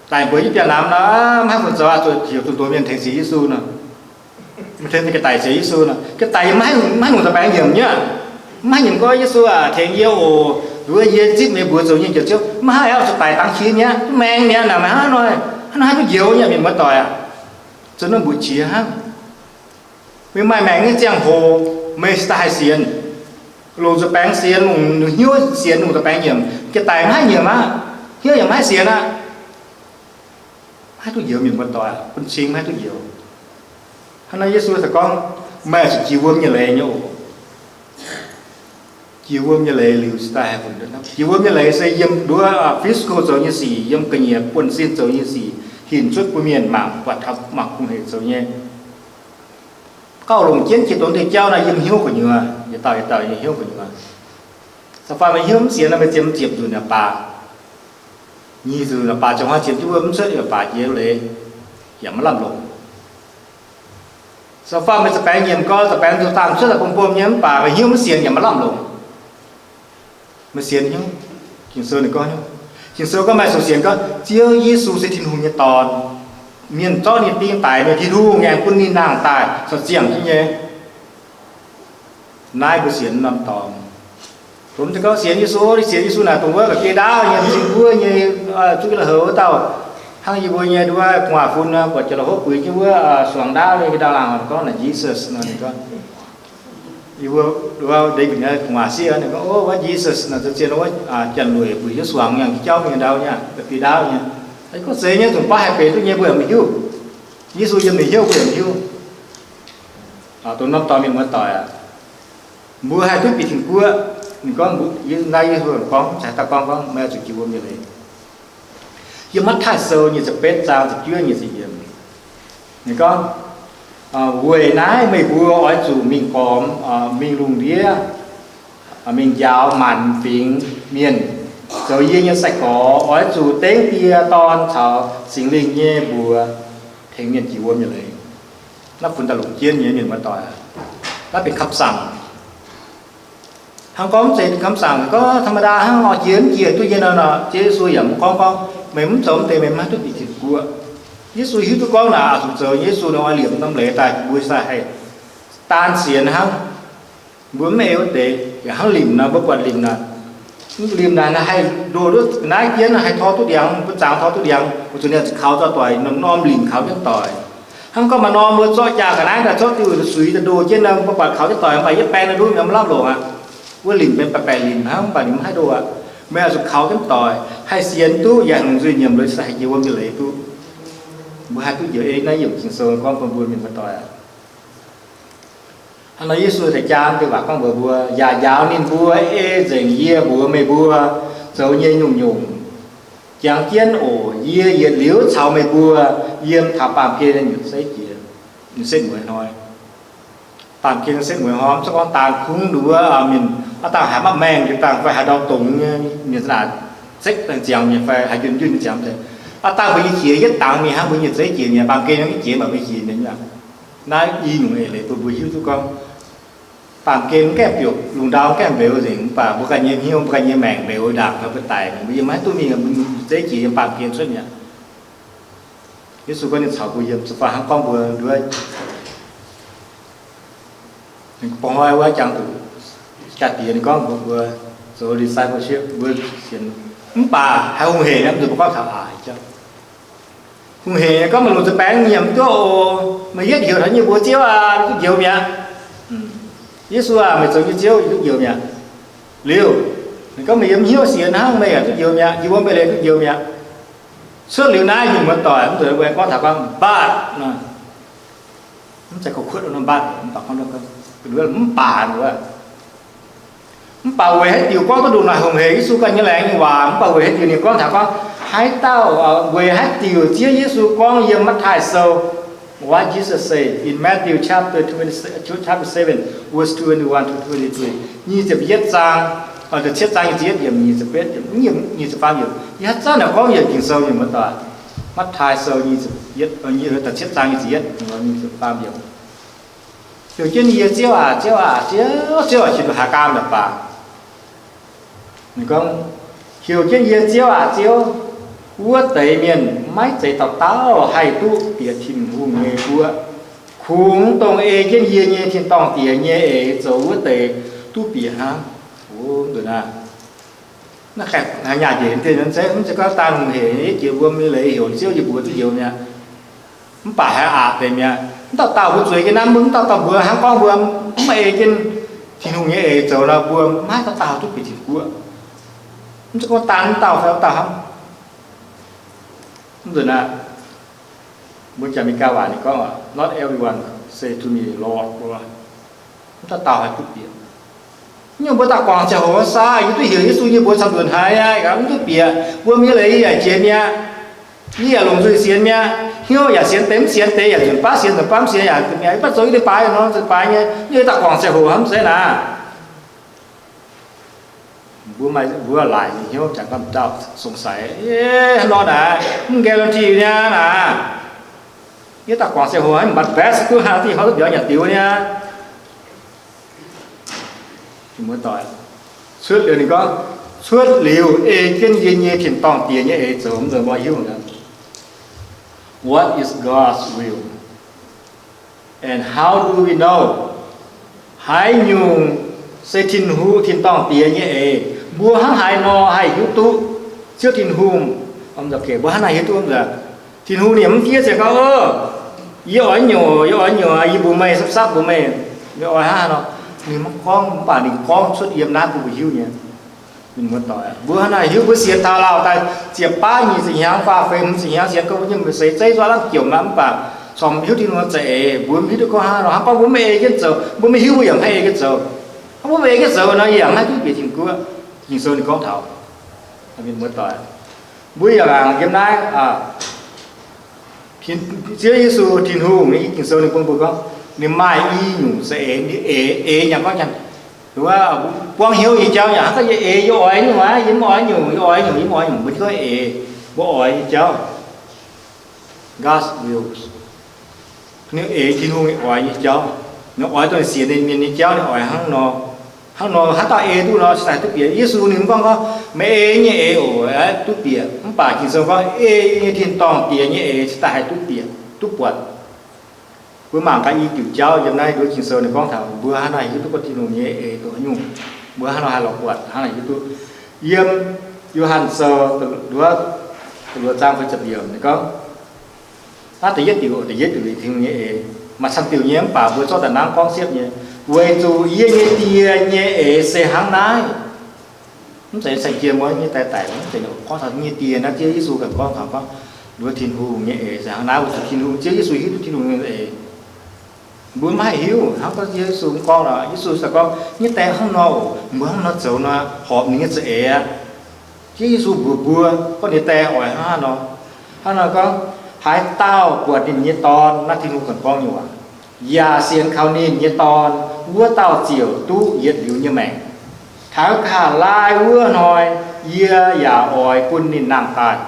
Daic mbuox jienv biauv-namx nor, maiv haih fungc zoux, zuqc heuc zuqc nduox mienh tengx sienx Yesu nor. Mv tengx ga'daic sienx Yesu nor, ga'daic yaac maiv haih, maiv haih longc da'baengx nyiemc nyei. Maiv haih nyiemc gorngv Yesu aah, tengx yie oc, nduov yie zipv meih mbuox zoux nyei Njoux Ziouv. Maiv haih, oix zuqc daic dangx qiex mi'aqv, duqv maengx mi'aqv naaic, maiv hnangv nor, hnangv nor haih duqv njoux nyei mienh muoz-doic aac. Zoux nor mbuoqc qiex hnangv. Meih maaih maengc nyei ziangh hoc, meih cingx daaih haih sienx, longc nzuih baengx sienx, longc hnyouv sienx, longc nzuih baengx nyiemc. Ga'daic maiv haih nyiemc aqv, hnyouv yaac maiv haih sienx aqv. Maiv haih duqv njoux mienh muoz-doic, bun cing maiv haih duqv njoux. Hnangv naaiv Yesu daaih gorngv, meih zuqc jiex wuom nyei leiz nyei oc. Jiex wuom nyei leiz liuz cingx daaih haih funx. Jiex wuom nyei leiz se yiem nduov, physical zoux nyei sic, yiem ga'nyiec buonv-sin zoux nyei sic, hinc cuotv bun mienh mangc, buatc taux mangc kungx hec zoux nyei. Gauh longc jienv jiex dongh deix jauv naaiv yiem hnyouv gu'nyuoz, yietc dauh yietc dauh yiem hnyouv gu'nyuoz. Caux faanh meih hnyouv mv sienx nor, meih ziepc, ziepc nzunc yaac baac, nyic nzunc yaac baac, ziangh hnoi ziepc juov mv cuotv yaac baac jiex leiz, yaac maiv lamh longc. Caux faanh meih za'baengx nyiemc gau, za'baengx nzuqc dangh cuotv daaih bom bom nyei mv baac meih hnyouv mv sienx yaac maiv lamh longc. Meih sienx hnyouv, Ging-Sou ninh gorngv hnyouv. Ging-Sou gorngv maaih zuqc sienx gorngv Ziouv Yesu se Tin-Hungh nyei Dorn. Mienh zorqv ninh ding daic, meih Tin-Hungh aengx bun ninh nangh daaih caux ziangh jienv nyei. Naaiv mbuo sienx norm dorngx. Dongh mv zeiz gorngv sienx Yesu, sienx Yesu naaic dongh wuov ga'gei ndaauv nyei, m'zing wuov nyei, zuqv ga'la'houc wuov dauh. Hnangv yie mbuo nyei nduov gu'nguaaz-fun nor, buatc jiex la'hopv buix jienv wuov suangx ndaauv nyei ga'ndau laangh gorngv naaic Jesus nor, ninh gorngv. Yie mbuo nduov David nyei gu'nguaaz sieqv ninh gorngv, o, wuov Jesus nor, zien wuov janx-lueic buix jienv suangx nyei, jauv mingh ndau nyei, ga'gei ndaauv nyei. Gorngv zeiz nyei, zungv baav haih benx duqv nyei, mbuo yaac maiv hiuv. Yesu yiem ninh hnyouv, mbuo yaac maiv hiuv. Dongh norm dorngx mienh muoz-doic aac, mbuo haih duqv bieqc Tin-Guoqv. Ninh gorngv, naaiv Yesu gorngv, caux dauh gorngv, gorngv meih zuqc jiex wuom nyei leiz. Yiem Matv^taai Sou nyic ziepc betv zaang ziepc juov nyic ziepc yiemc, ninh gorngv, weic naaiv meih mbuo oix zuqc mingh gormx, mingh lungh ndiev, mingh njaaux maanc fingx mienh zoux yie nyei sai-gorx, oix zuqc dengv Die, Dorn caux Singx Lingh nyei mbuox tengx mienh jiex wuom nyei leiz. Naaiv funx daaih longc jienv nyei, mienh muoz-doic. Naaiv benx คำสั่ง. Hnangv gorngv mv zeiz คำสั่ง gorngv ธรรมดา hnangv nor jiex mv jiex duqv nyei nor, nor Ziouv Yesu yaac mv gorngv gorngv, meih mv zoux mv deix meih mv haih duqv bieqc Tin-Guoqv. Yesu hiuv duqv gorngv naaic, zuqc zoux Yesu nor, oix liepc norm leiz daaih mbuo sai haih daan sienx hnangv. Mbuo mv ei wuov deix yaac hnangv limc nor, mbuo buatc limc naaic, limc naaic haih ndoh duqv ga'naaiv jienv, haih tor duqv ndiangx, mbuo zangx tor duqv ndiangx, weic zuqc ninh kaux zorqv doic, norm limc kaux jienv doic. Hnangv gorngv maaih norm mbuo zorqv jaa ga'naaiv daaih zorqv diuh suix daaih ndoh jienv nor, mbuo buatc kaux jienv doic, mv baac yietv baeng nor nduov mv lamh longc aqv. Wuov limc benx baeqc baeqc limc hnangv, mv baac ninh mv haih ndoh aqv. Meih oix zuqc kaux jienv doic, haih sienx duqv yaac longc nzuih nyiemc, lorz sai haih jiex wuom nyei leiz duqv. Mbuo haih duqv njoux ei naaiv yiemc Ging-Sou gorngv bun mbuo mienh muoz-doic aqv. Hnangv nor Yesu daaih jaa deix waac gorngv mbuox mbuo, yaac njaaux ninh mbuo ei nzengc yie mbuox meih mbuo zoux nyei nyungc-nyungc. Jangx jienv oc, yie yietc liuz caux meih mbuo yiem taux baamh gen nyutc zeiv jiex, nyutc setv mueiz hnoi. Baamh gen nyutc setv mueiz hnoi, mv zeiz gorngv daan kungx nduov mienh, aav dangh haiz maiv maengh, dangh fai haaix ndau dongz nyei mienh za'naaic zekv ziangx nyei fai haaix njunh njunh ziangx deix. Aav dangh mbuo nyei qiex yietv dangx mingh hnangv mbuo nyei zeiv jiex mi'aqv. Baamh gen nyei qiex maaih mbuo qiex mi'aqv. Naaiv i nyungc eix leiz bun mbuo hiuv duqv gorngv, baamh gen gaengh biouc, lungh ndau gaengh mbeux nzengc, mv baac mbuo ganh nyei hnyouv, mbuo ganh nyei maengc mbeux ndaangc, mbuo daic, mbuo yiem maiv duqv mingh, mbuo nyei zeiv jiex yiem baamh gen cuotv mi'aqv. Yesu gorngv ninh caux mbuo yiem, ziouc faanh hnangv gorngv mbuo nduov bung hnoi wuov jangx zuqc jaa-diex ninh gorngv mbuox mbuo zoux discipleship, mbuo sienx, mv baac haih hungh hec nyei, mv zuqc mbuo gorngv taux aac jauv. Hungh hec nyei gorngv meih longc nzuih baengx nyiemc duqv oc. Meih yietv heuc taux yie mbuox Ziouv aac, duqv njoux mi'aqv. Yesu aac, meih zoux nyei Ziouv, yie duqv njoux mi'aqv. Liuz, ninh gorngv meih yiem hnyouv sienx hnangv meih yaac duqv njoux mi'aqv, jiex wuom nyei leiz duqv njoux mi'aqv. Cuotv liuz naaiv nyungc muoz-doic, mv zuqc mbuo gorngv taux gorngv but nor, mv zeiz gorngv kuotv nor but, mv baac gorngv mv baac wuov. Mv baac weic haaix diuc gorngv duqv ndongc naaic hungh hec Yesu ganh nyei laengz nyei waac, mv baac weic haaix diuc ninh gorngv taux gorngv haaix dauh, weic haaix diuc Ziouv Yesu gorngv yiem Matv^taai Sou, what Jesus say in Matthew chapter twenty, chapter seven, verse twenty-one to twenty-three, nyic ziepc yietv zaang, da'cietv zaang nyic ziepc yietv yiemc, nyic ziepc betv yiemc, nyic ziepc faam yiemc, yie haaix zanc naaic gorngv yietc Ging-Sou nyei muoz-doic. Matv^taai Sou nyic ziepc yietv, da'cietv zaang nyic ziepc yietv, nyic ziepc faam yiemc. Heuc jienv yie, Ziouv aac, Ziouv aac, Ziouv, Ziouv aac, qiex nduqc haaix gaam yaac baac. Ninh gorngv, heuc jienv yie, Ziouv aac, Ziouv, wuov deix mienh maiv zeiz dauh dauh haih duqv bieqc Tin-Hungh nyei guoqv. Kungx dongh ei jienv yie nyei tin-dorngh Diex nyei eix zoux wuov deix duqv bieqc hnangv. Naaiv nyaah njiec dien se mv zeiz gorngv daan hungh hec jiex wuom nyei leiz heuc Ziouv yie mbuox duqv njoux mi'aqv. Mv baac haiz aqc deix mi'aqv. Mv dauh dauh mbuo zueiz jienv naaiv, mv dauh dauh mbuo hnangv gorngv mbuo mv ei jienv Tin-Hungh nyei eix zoux nor, mbuo maiv dauh dauh duqv bieqc Tin-Guoqv. Mv zeiz gorngv daan mv dauh fai wuov dauh hnangv. Mv nzunc naaiv, mbuo janx Meigaa waac ninh gorngv, Not everyone say to me, Lord, Lord. Mv dauh dauh haih duqv bieqc. Nyungc mbuo daaih guangc ziangh hoc saa, yie duqv heuc Yesu nyei mbuox camv nzunc haiz aqv, mv duqv bieqc. Mbuo mienh leiz yie yaac jiex mi'aqv. Yie yaac longc nzuih sienx mi'aqv. Hnyouv yaac sienx deix mv sienx deix, yaac nzunc baav sienx nzunc baav mv sienx yaac mi'aqv. Mv baac zoux yie deix baaix nor, nzuih baaix nyei, yie daaih guangc ziangh hoc hnamv zeiz naaic. Mbuo maaih, mbuo laaic nyei hnyouv janx gorngv dauh สงสัย, hnangv nor naaic, mv guarantee niaa naaic. Yie daaih guangc ziangh hoc mv baac best duqv hnangv diuh hnoi duqv mbiauz nyanc diux niaa. Cuotv liuz ninh gorngv, cuotv liuz ei jienv yie nyei tin-dorngh Diex nyei eix zoux, mv nzunc mbuo hiuv. What is God's will? And how do we know? Haaix nyungc se Tin-Hungh, tin-dorngh Diex nyei eix? Mbuo hnangv haaix nor haih hiuv duqv? Ziouv Tin-Hungh, mbuo hnangv naaiv hiuv duqv. Tin-Hungh ninh mv fiev ziangh gorngv, Yie oix nyungc, yie oix nyungc, yie mbuox meih, sapv sapv mbuox meih, yie oix hnangv haaix nor. Ninh mv gorngv, mv baac ninh gorngv cuotv yiem naaiv bun mbuo hiuv nyei. Mienh muoz-doic, mbuo hnangv naaiv hiuv, mbuo sienx taux lauh daaih ziepc baav nyic ziepc hnyangx, faah feix hmz ziepc hnyangx, sienx gorngv mbuo nyei mbuo seix zeiv nzuov lamh jiex maiv, mv baac corc mv hiuv Tin-Hungh za'eix, mbuo mv hiuv duqv gorngv hnangv nor, hnangv gorngv mbuo maiv ei jienv zoux, mbuo maiv hiuv mbuo yaac maiv ei jienv zoux. Hnangv mbuo maiv ei jienv zoux nor, yie yaac maiv duqv bieqc Tin-Guoqv. Ging-Sou ninh gorngv taux, mienh muoz-doic, mbuo yaac yiem naaiv, Ziouv Yesu Tin-Hungh nyei Ging-Sou ninh bun mbuo gorngv, ninh maaih i nyungc za'eix, ninh eix, eix nyei gorngv janx, Wuov, buangv hnyouv nyei jauv yaac hnangv gorngv yie eix, yie oix nyungc aqv, yie mv oix nyungc, yie oix nyungc, yie mv oix nyungc, mbuo gorngv eix, mbuo oix nyei jauv. God's will. Ninh eix Tin-Hungh oix nyei jauv. Ninh oix dongh sienx ninh mienh nyei jauv, ninh oix hnangv nor. Hnangv nor, haaix dauh ei duqv nor, cingx daaih duqv bieqc. Yesu ninh mv gorngv gorngv, meih ei nyei eix oc, duqv bieqc. Mv baac Ging-Sou gorngv, ei nyei tin-dorngh Diex nyei eix cingx daaih haih duqv bieqc, duqv buatc. Mbuo mangc gaax i diuc jauv yiem naaiv nduov Ging-Sou ninh gorngv taux mbuo hnangv haaix nor hiuv duqv gorngv Tin-Hungh nyei eix dongh haaix nyungc, mbuo hnangv haaix nor haih lorz buatc, hnangv haaix nor hiuv duqv. Yiem Yo^han Sou nduov da'luoqc zaang feix ziepc yiemc ninh gorngv, naaiv da'yietv diuc, da'yietv diuc Tin-Hungh nyei eix. Maaih camv diuc nyei mv baac mbuo zorqv daaih hnangv gorngv siepv nyei, weic zuqc yie nyei Die nyei eix se hnangv naaiv. Mv zeiz saeng-jiem wuov nyei daaih daic, mv zeiz gorngv taux nyei Die naaiv, Ziouv Yesu ganh gorngv taux gorngv, nduov Tin-Hungh nyei eix se hnangv naaiv, weic zuqc Tin-Hungh, Ziouv Yesu hiuv duqv Tin-Hungh nyei eix. Mbuo maiv haih hiuv hnangv gorngv Yesu gorngv nor, Yesu daaih gorngv, nyei Die hnangv nor oc, mbuo hnangv nor zoux nor, horpc ninh nyei za'eix aqv. Ziouv Yesu mbuox mbuo gorngv ninh Die oix hnangv haaix nor. Hnangv nor gorngv, haaix dauh buatc ninh nyei Dorn, naaiv Tin-Hungh ganh gorngv nyei waac, yaac sienx kaux ninh nyei Dorn, wuov dauh ziouc duqv yietc liuz nyei maengc. Taux nqa'haav laai wuov hnoi yie yaac oix bun ninh nangh daaih.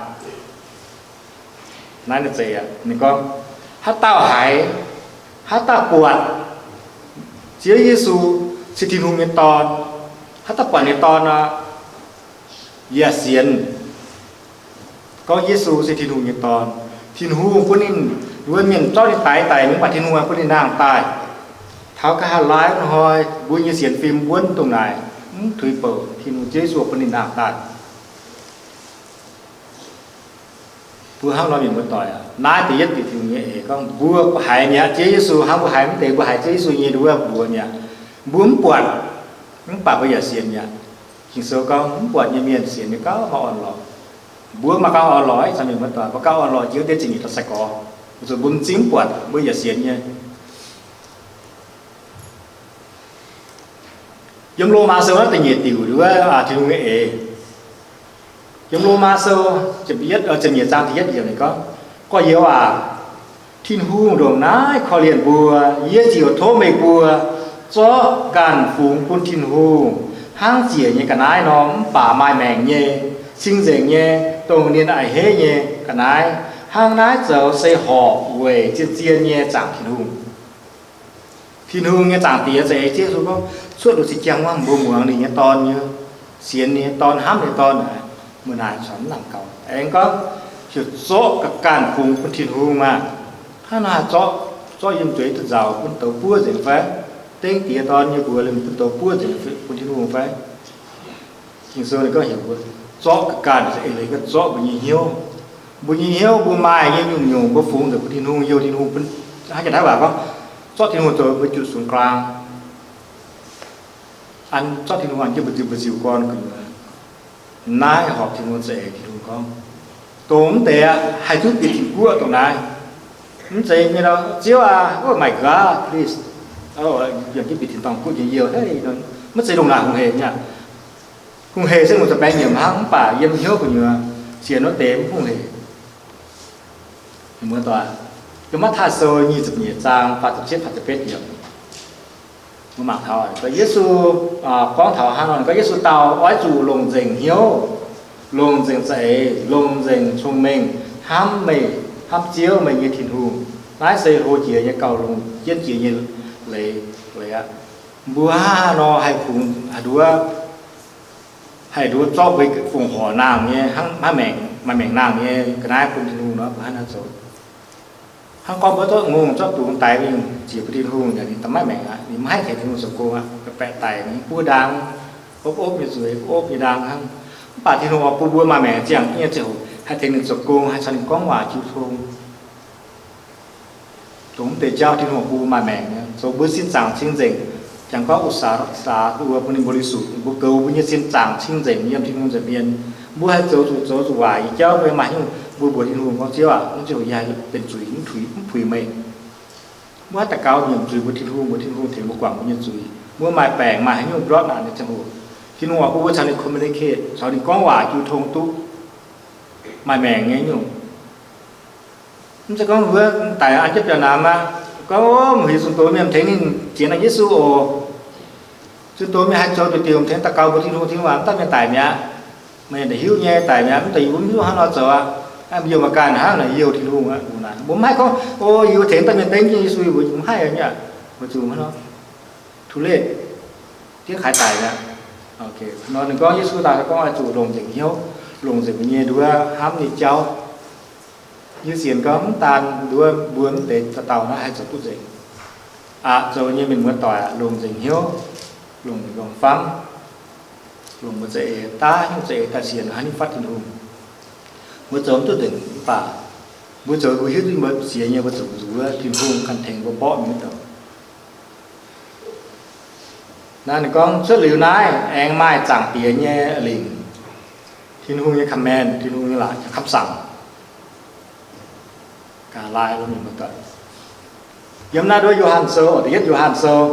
Naaiv ninh zeiz, ninh gorngv, haaix dauh haiz, haaix dauh buatc Ziouv Yesu se Tin-Hungh nyei Dorn, haaix dauh buatc ninh nyei Dorn nor, yaac sienx gorngv Yesu se Tin-Hungh nyei Dorn. Tin-Hungh bun ninh, wuov mienh zorqv ninh daix daic, mv baac Tin-Hungh bun ninh nangh daaih. Taux nqa'haav laai hnoi mbuo nyei sienx fim wuonv dongh naaic, mv tuix bouc, Tin-Hungh, Ziouv Yesu bun ninh nangh daaih. Mbuo hnangv nor mienh muoz-doic aac, naaiv da'yietv diuc Tin-Hungh nyei eix gorngv mbuo haiz mi'aqv, Ziouv Yesu hnangv mbuo haiz mv deix, mbuo haiz Ziouv Yesu nyei wuov mbuox mi'aqv. Mbuo mv buatc, mv baac mbuo yaac sienx mi'aqv. Ging-Sou gorngv mv buatc nyei mienh sienx nyei gauh maaih orn-lorqc. Mbuo maaih gauh orn-lorqc, ih zanc mienh muoz-doic maaih gauh orn-lorqc njiec deix zingh nyeic dorh sai-gorx, weic zuqc mbuo m'zing mv buatc, mbuo yaac sienx nyei. Yiem Lomaa Sou naaiv da'nyeic diuc wuov, Tin-Hungh nyei eix. Yiem Lomaa Sou ziepc nyeic zaang da'yietv yiemc ninh gorngv, gorx-youz aac, Tin-Hungh ndongc naaiv korv-lienh mbuo, yie ziouc tov meih mbuo zorqv ganh fungx bun Tin-Hungh, hnangv ziec nyei ga'naaiv nor, mv baac maaih maengc nyei, cing-nzengc nyei, dongh ninh a'hneiv nyei ga'naaiv. Hnangv naaiv zoux se horpc weic zien-zien nyei zaangc Tin-Hungh. Tin-Hungh nyei Zaangc Diex za'eix Ziouv Yesu gorngv, cuotv luoqc zinh jangx wuov mbuo muangx ninh nyei Dorn nyei, sienx ninh nyei Dorn, hnamv ninh nyei Dorn aac, mbuo naaic corc mv nangc gaux. Aengx gorngv, heuc zorqv ga'ganh fungx bun Tin-Hungh maah! Hnangv naaiv haih zorqv, zorqv yiem zueiz duqv nzauc bun douz buov nzengc fai? Dengv Diex Dorn nyei mbuox liemh bun douz buov nzengc bun Tin-Hungh fai? Ging-Sou ninh gorngv heuc mbuo zorqv ga'ganh, eix leiz gorngv zorqv mbuo nyei hnyouv. Mbuo nyei hnyouv mbuo maaih nyei nyungc-nyungc mbuo fungx nzengc bun Tin-Hungh, youh Tin-Hungh bun, hnangv jiex naaiv waac gorngv, zorqv Tin-Hungh zoux mbuo jiu-sungx glaang. An zorqv Tin-Hungh an jienv mbuo nziu, mbuo nziu gorn gu'nyuoz. Naaiv horpc Tin-Hungh za'eix. Tin-Hungh gorngv, dongh mv deix aqv, haih duqv bieqc tin-guoqv dongh naaiv. Mv zeiz mienh nor, Ziouv aac, oh my God, please, yiem jienv bieqc tin-dorngh guoqv nyei youh, hei, maiv zeiz ndongc naaic hungh hec nyei aqv. Hungh hec se longc za'baengx nyiemc hnangv, mv baac yiem hnyouv gu'nyuoz sienx wuov deix mv hungh hec. Mienh muoz-doic, yiem Matv^taai Sou nyic ziepc nyeic zaang faah ziepc cietv, faah ziepc betv yiemc, mbuo mangc taux Yesu gorngv taux hnangv nor, gorngv Yesu dau, oix zuqc longc nzengc hnyouv, longc nzengc za'eix, longc nzengc cong-mengh hnamv meih, hnamv Ziouv, meih nyei Tin-Hungh. Naaiv se hlo jiex nyei gauh longx, jienv jiex nyei leiz, leiz aqv. Mbuo hnangv haaix nor haih fungx, haih nduov, haih nduov zorqv mbuo fongc horc nangh nyei, hnangv maaih maengc, maaih maengc nangh nyei ga'naaiv bun Tin-Hungh nor, mbuo hnangv haaix nor zoux? Hnangv gorngv mbuo zorqv ngongh zorqv dungz daix mingh ziec bun Tin-Hungh, yaac ninh da'maiv maengc aqv. Ninh maiv haih tengx Tin-Hungh zoux gong aqv. Baeqc daic, ninh buov ndaang, opv opv nyei zueiz, opv nyei ndaang hnangv. Mv baac Tin-Hungh oix bun mbuo maaih maengc ziangh jienv nyei ziangh hoc haih tengx ninh zoux gong, haih caux ninh gorngv waac jiu tong. Dongh mv deix jauv Tin-Hungh bun maaih maengc nyei, zoux mbuo sin zaangc cing-nzengc. Jangx gorngv อุตสาหะ mbuo bun ninh บริสุทธิ์, mbuo goux mbuo nyei sin zaangc cing-nzengc yiem Tin-Hungh nza'hmien. Mbuo haih zoux zuqc, zoux zuqc waaic nyei jauv, mbuo maaih hnyouv mbuo mbuox Tin-Hungh gorngv, Ziouv aac, mv zeiz yie haih benx zuiz, mv puix, mv puix meih. Mbuo haih daux gaux nyiemc zuiz mbuox Tin-Hungh, mbuox Tin-Hungh tengx mbuo guangc mbuo nyei zuiz. Mbuo maaih baengc, maaih haaix nyungc mbiortv naaic nyei ziangh hoc, Tin-Hungh oix bun mbuo caux ninh communicate, caux ninh gorngv waac jiu tong duqv, maaih maengc nyei nyungc. Mv zeiz gorngv wuov daic an jienv biauv-namx aqv, gorngv, Ov, mv hiuv zuqc doz mienh tengx ninh jiex naaiv Yesu oc. Zuqc dongh mienh haih zoux duqv diuc tengx daux gaux mbuox Tin-Hungh, Tin-Hungh waac, mv daaih mienh daic mi'aqv. Meih daaih hiuv nyei, daic mi'aqv, mv daaih yie mbuo mv hiuv hnangv nor zoux aqv. Yie mbuo ganh hnangv naaic, yie heuc Tin-Hungh aqv. Mbuo mv haih gorngv, o, yie mbuo tengx daaih mienh dengv jienv Yesu, yie mbuo mv haih nyei aqv. Weic zuqc hnangv nor too late, diev kaaix daic mi'aqv. Nor ninh gorngv, Yesu daaih gorngv oix zuqc longc nzengc hnyouv, longc nzengc mbuo nyei nduov hnamv nyei jauv. Yie sienx gorngv mv daan nduov mbuo mv deix dauh dauh naaiv haih zoux duqv nzengc. Aqc zoux nyei mienh muoz doic aac, longc nzengc hnyouv, longc nzengc nqorngv famv, longc mbuo za'eix daav hnyouv za'eix daaih sienx hnangv nyei fatv Tin-Hungh. Mbuo zoux mv duqv nzengc mv baac mbuo zoux mbuo hiuv duqv mbuo sienx nyei mbuo zoux nzuonx wuov, Tin-Hungh ganh tengx mbuo mborqv mingh wuov douc. Naaiv ninh gorngv cuotv liuz naaiv aengx maaih Zaangc Diex nyei lingc, Tin-Hungh nyei command, Tin-Hungh nyei laaix, kamv saangc. Ga'laaix lo mienh muoz-doic. Yiem naaiv nduov Yo^han Sou, da'yietv Yo^han Sou,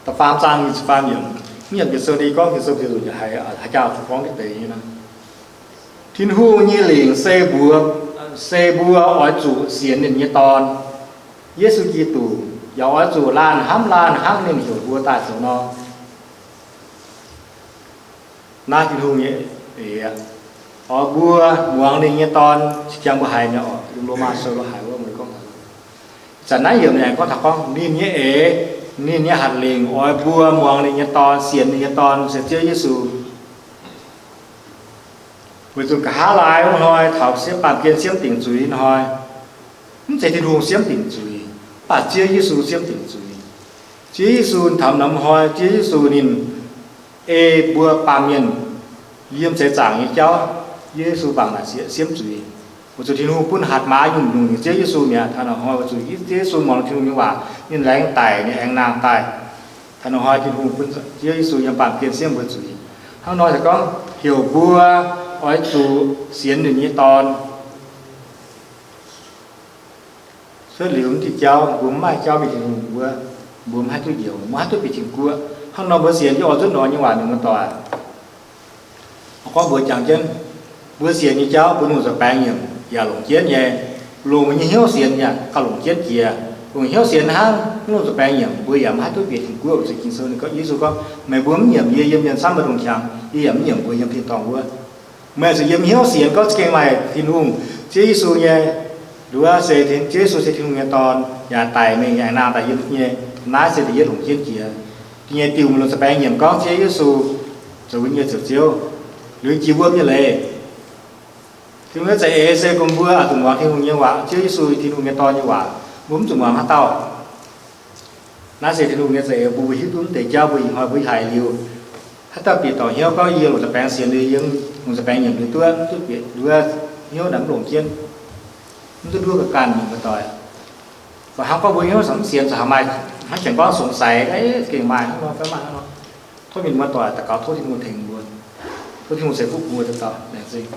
da'faam zaang nyic ziepc faam yiemc. Mv yiemc Ging-Sou ninh gorngv Ging-Sou ziouc haiz, haaix jauv zuqc gorngv deix nyei nor. Tin-Hungh nyei lingc se mbuox, se mbuo oix zuqc sienx ninh nyei Dorn, Yesu Giduc, yaac oix zuqc laanh hnamv laanh hnangv ninh heuc mbuo daaih zoux nor. Naaiv Tin-Hungh nyei eix aqv. Oix mbuo muangx ninh nyei Dorn, jang mbuo haiz nyei oc, Lomaa Sou lo haiz wuov mbuo gorngv, zanc naaiv yiemc ninh aengx gorngv taux gorngv ninh nyei eix, ninh nyei hatc lingc oix mbuo muangx ninh nyei Dorn, sienx ninh nyei Dorn se Ziouv Yesu. Weic zuqc nqa'haav laai wuov hnoi taux siepv baamh gen siemv dingc zuiz hnoi, mv zeiz Tin-Hungh siemv dingc zuiz, mv baac Ziouv Yesu siemv dingc zuiz. Ziouv Yesu taux norm hnoi, Ziouv Yesu ninh ei mbuo baamh mienh yiem seix zaangc nyei jauv, Yesu bangc naaic sieqv siemv zuiz. Weic zuqc Tin-Hungh bun hatc maaz nyungc-nyungc nyei Ziouv Yesu mi'aqv. Taux norm hnoi weic zuqc Ziouv Yesu muangx Tin-Hungh nyei waac, ninh laengz daic, ninh aengx nangh daaih. Taux norm hnoi Tin-Hungh bun Ziouv Yesu yiem baamh gen siemv mbuo zuiz. Hnangv nor se gorngv heuc mbuo oix zuqc sienx ninh nyei Dorn. Cuotv liuz mv diuh jauv, mbuo mv maaih jauv mingh Tin-Hungh wuov, mbuo mv haih duqv njoux, mbuo haih duqv bieqc tin-guoqv. Hnangv nor mbuo sienx jienv oix nzunc nor nyei waac, mienh muoz-doic, gorngv mbuox jangx jienv, mbuo sienx nyei jauv mbuo longc nzuih baengx nyiemc yaac longc jienv nyei. Longc nyei hnyouv sienx yaac gauh longc jienv jiex. Longc hnyouv sienx hnangv, mv longc nzuih baengx nyiemc mbuo yaac mv haih duqv bieqc tin-guoqv. Weic zuqc Ging-Sou ninh gorngv, Yesu gorngv, meih mbuo mv nyiemc yie yiem mienh camv mbu'ndongx qangx, yie yaac mv nyiemc mbuo yiem tin-dorngh wuov. Meih zuqc yiem hnyouv sienx gorngv za'gengh maaih Tin-Hungh, Ziouv Yesu nyei, nduov se, Ziouv Yesu se Tin-Hungh nyei Dorn, yaac daic mingh aengx nangh daaih yiem nyei. Naaiv se da'yietv longc jienv jiex. Da'nyeic diuc, maiv longc nzuih baengx nyiemc gorngv Ziouv Yesu zoux wuov nyei Ziouv, Ziouv, liuz jiex wuom nyei leiz. Tin-Hungh nyei za'eix se gorngv mbuo oix zuqc muangx Tin-Hungh nyei waac, Ziouv Yesu, Tin-Hungh nyei Dorn nyei waac. Mbuo mv zuqc muangx haaix dauh. Naaiv se Tin-Hungh nyei za'eix bun mbuo hiuv duqv mv deix jauv mbuo ih hnoi mbuo haiz liuz, haaix dauh bieqc dorngc hnyouv gorngv yie longc nzuih baengx sienx liuz, yie longc nzuih baengx nyiemc liuz duqv, mv duqv bieqc nduov hnyouv naaic mv longc jienv, mv duqv nduov ga'ganh mienh muoz-doic. Baac hnangv gorngv mbuo hnyouv mv sienx, zuqc haaix maaih hnangv janx gorngv สงสัย, gengh maaih hnangv nor fai maaih hnangv nor. Tov mienh muoz-doic daux gaux tov Tin-Hungh tengx mbuo. Tov Tin-Hungh ceix fuqv bun mbuo daux gaux laengz zingh.